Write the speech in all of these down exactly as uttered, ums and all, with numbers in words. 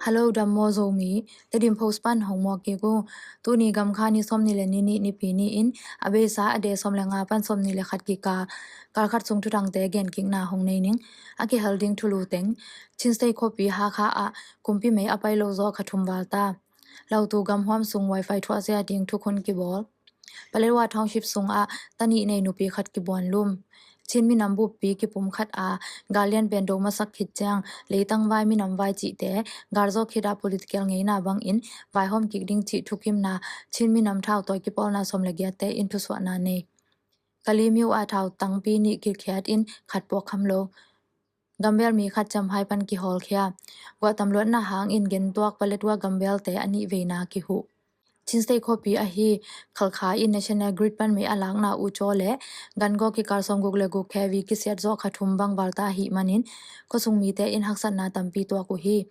Hello, dam maw Zomi. Tedim Post pan hong muak kik uh. Tuni gamkha ni sawmnih le nih ni, Nipi ni-in a beisa a date sawm le nga pan sawmnih le khat kikal, kal khat sung thuthangte genkikna hong nei ning. A kihel ding thulu teng. Chin State khuapi Hakha ah kumpi mei a pai lo zawh kha thum val ta. Lautu gamhuam sung wifi thuahzia ding thukhun kibawl. Paletwa Township sungah ta nih nei nupi khat kibuan lum. Chin minam buppi kipum khat a gallian pen do masak khit ciang leitang vai, minam vai cihte galzawh khit ah political ngeina bangin vaihawm kik ding cih thukimna Chin minam thautawi kipawlna sawm le giatte in thusuahna nei. Kalemyo ah thautangpi nih kikhiat in khat puak kham lo. Gambel mi khat ciamhai pan kihawlkhia. Guahtam luatna hangin gentuak Paletwa gambelte a nih veina kihuh. Chin State khuapi ahi Khalkha in National Grid pan mei a lakna uh caw le gangaw kikal sawmguk le guk K V kisiat zawh kha thum bang val ta ahih manin khuasung mite in haksatna tampi tuak uh hi.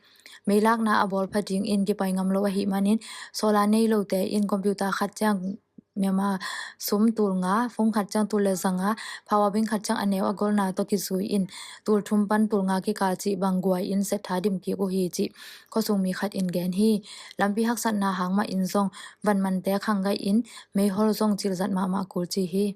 Mei lakna a bawl pha dingin kipai ngam lo ahih manin solar nei lote in computer khat ciang Myanmar sum tul nga, phone khat ciang tul le za nga, power bank khat ciang a neu a golna tawh kizui in tul thum pan tul nga kikal cih bang guai in set tha dim kik uh hi cih khuasung mi khat in gen hi. Lampi haksatna hang mah in zong vanmante khanggaih in meihol zong cilzat mahmah kul ci hi.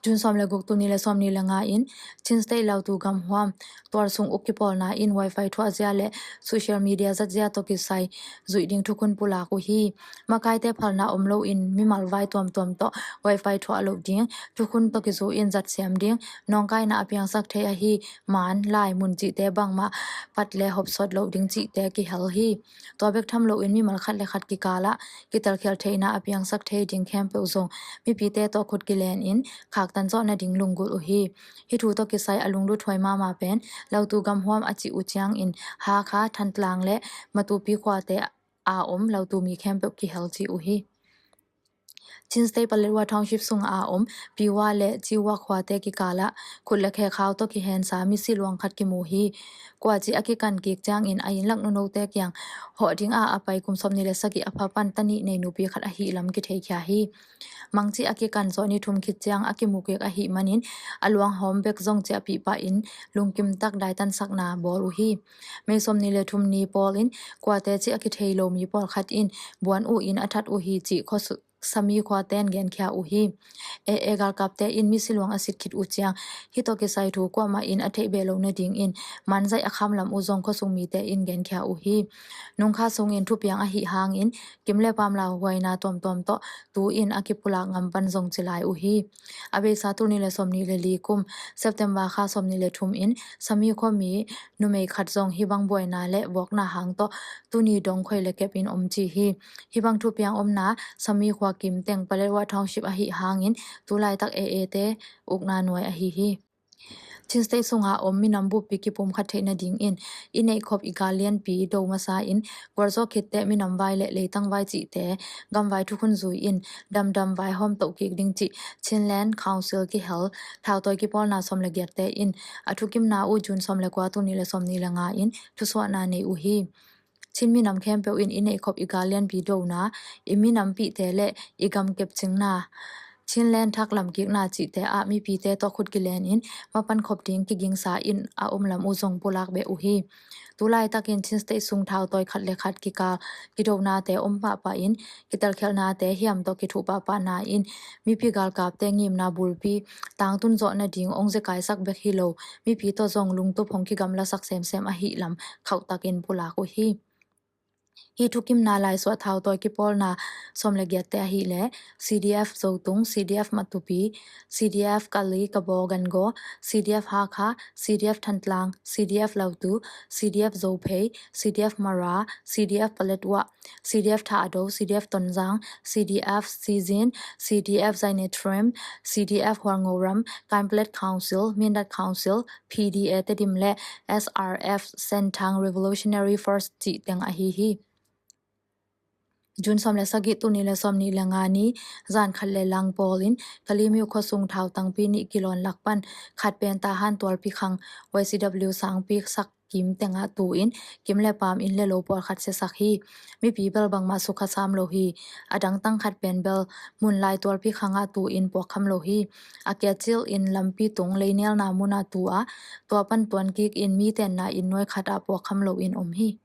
June sawm le guk, tul nih le sawmnih le nga in Chin State Lautu gamhuam tuar sung uk kipawlna in wifi thuahzia le social media zatzia tawh kisai zuih ding thukhun pulak uh hi. Makaite phalna om loin mimal vai tuamtuam tawh wifi thuah loh ding thukhun tawh kizu in zat siam ding, nawngkaina a piangsak thei ahi man, lai, mun cihte bangmah pat le hopsawt loh ding cihte kihel hi. Tua bek tham loin mimal khat le khat kikal ah kitelkhial theihna a piangsak thei ding khempeuh zong mipite tawh khut kilen in khaktan zawh nading lunggulh uh hi. Hih thu tawh kisai a lungluthuai mahmah pen Lautu gamhuam a cih uh ciangin Hakha, Thantlang le Matupi khuate a om Lautu mi khempeuh kihel ci uh hi. Chin State Paletwa Township sungah a om Piwa le Ciwa khuate kikal ah khut le khe khau tawh kihensa misi luang khat kimu hi. Kua cih a kikan kik ciangin a inn lak nunote kiang hawh ding a a pai kum sawmnih le sagih a pha pan ta nih nei nupi khat ahih lam kitheikhia hi. Mang cih a kikan zawh ni thum khit ciang a kimu kik ahih manin a luanghawm bek zong ciahpih pahin lungkim tak daitansakna bawl uh hi. May sawmnih le thum ni pawlin kuate cih a kithei lo mi pawlkhat in buan uh in a that uh hi cih khuasu Sami khuaten genkhia uh hi. A A galkapte in misi luang a sit khit uh ciang hih tawh kisai thu kuamah in a theih beh loh nadingin manzaih a khamlam uh zong khuasung mite in genkhia uh hi. Nungkha sungin thupiang ahih hangin kim le paam lauhuaina tuamtuam tawh tu in a kipulak ngam pan zong ci lai uh hi. A beisa tul nih le sawmnih le li kum September kha sawmnih le thum in Sami khuami numei khat zong hih bang buaina le vuakna hang tawh tuni dong khoi le kep in om ci hi. Hih bang thupiang omna Sami khua kim teng Paletwa Township ahih hangin tu laitak A A te ukna nuai ahi hi. Chin State sunga om minam buppi kipum khat theih nadingin i neihkhop i gal lianpi do masa in gualzawh khitte minam vai le leitang vai cihte gamvai thukhun zui in damdam vaihawm toh kik ding cih Chinland Council kihel thautawi kipawlna sawm le giatte in a thukimna uh June sawm le kua tul nih le sawmnih le nga in thusuahna nei uh hi. Chin minam khempeuh in i neihkhop i gal lianpi dona, i minampihte le i gam kepcingna, Chinland thak lamkikna cihte ah mipite tawh khut kilen in mapan khop ding kigingsa in a omlam uh zong pulak beh uh hi. Tu laitakin Chin State sung thautawi khat le khat kikal kidonate om pahpah in kitelkhialhnate hiam tawh kithuh pahpahna in mipi galkapte ngimna bulpi tangtun zawh nading ong zekaisak bek hi lo, mipi tawh zong lungtup hong kigamlasak semsem ahih lam khauhtakin pulak uh hi. Hih thukimna laisuah thautawi kipawlna sawm le giatte ahih leh C D F Zotung, C D F Matupi, C D F Kali Kabo Gango, C D F Hakha, C D F Thantlang, C D F Lautu, C D F Zophei, C D F Mara, C D F Paletwa, C D F Thado, C D F Tonzang, C D F Sizin, C D F Zainetrim, C D F Hualngoram, Kaimplek Council, Mindat Council, P D A Tedim le S R F Senthang Revolutionary Force cih teng ahi hi. June sawm le sagih tul nih le sawmnih le nga ni zan khat le lang pawlin Kalemyo khuasung thautangpi nih kilawn lak pan khat pen Tahan tualpi khang Y C W sangpi sak kim tengah tu in kim le paam inn le lo pawlkhat siasak hi. Mipi bel bangmah sukha sam lo hi. A dangtang khat pen bel Munlai tualpi khangah tu in puakkham lo hi. A kiacil in lampi tung leinelna munah tu a tua pan tuan kik in mi tenna inn nuai khatah puakkham lo in om hi.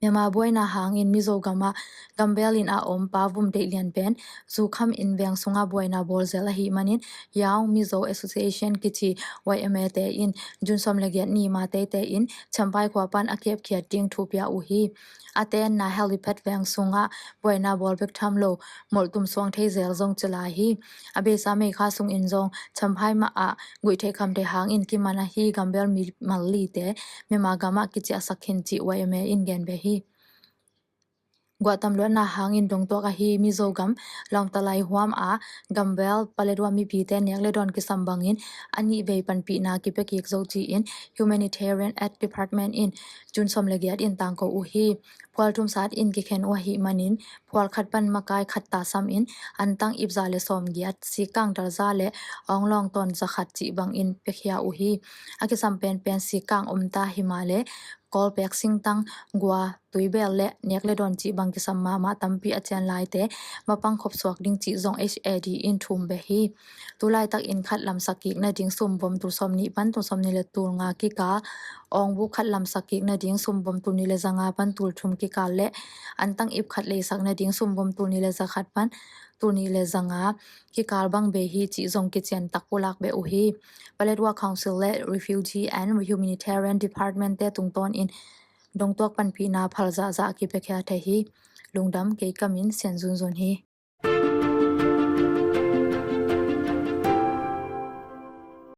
Myanmar buaina hangin Mizo gamah gambel in a om Pa Vum Deih Lian pen zukham in veng sungah buaina bawl zel ahih manin Young Mizo Association kici Y M A te in June sawm le giat ni ma teitei in Champhai khua pan a kepkhiat ding thu pia uh hi. A tenna helipad veng sungah buaina bawl bek tham lo molhtum suang thei zel zong ci lai hi. A beisa May kha sungin zong Champhai mah ah guihtheih khamtheih hangin kiman ahi gambel mi mallite Myanmar gamah kiciahsak khin cih Y M A in gen beh hi. Guahtam luatna hangin dongtuak ahi Mizo gam Lawngtlai huam a gambel Paletwa mipite nek le dawn kisam bangin a nih vei panpihna kipia kik zo ci-in Humanitarian Aid Department in June sawm le giat in tangko uh hi. Phual thum sat in kikhen uh ahih manin phual khat pan makai khat ta sam in antang ip za le sawm giat, sikkang dal za le awnglawng tawn za khat cih bangin piakhia uh hi. A kisam penpen sikkang om ta hi mah le kawlpek singtang gua tuibel le nek le dawn cih bang kisam mahmah tampi a cian laite mapang khop suak ding cih zong H A D in thum beh hi. Tulaitak in khat lamsak kik nading sum vom tul sawm nih pan tul sawm nih le tul nga kikal, awngbuk khat lamsak kik nading sum vom tul nih le za nga pan tul thum kikal le antang ip khat leisak nading sum vom tul nih le za khat pan tul nih le za nga kikal bang bei hi cih zong kician tak pulak beh uh hi. Paletwa Council le Refugee and Humanitarian Department te tungtawn in dongtuak panpihna phal zahzah kipiakhia thei hi. Lungdam, kei kamin Sian Zun Zun hi.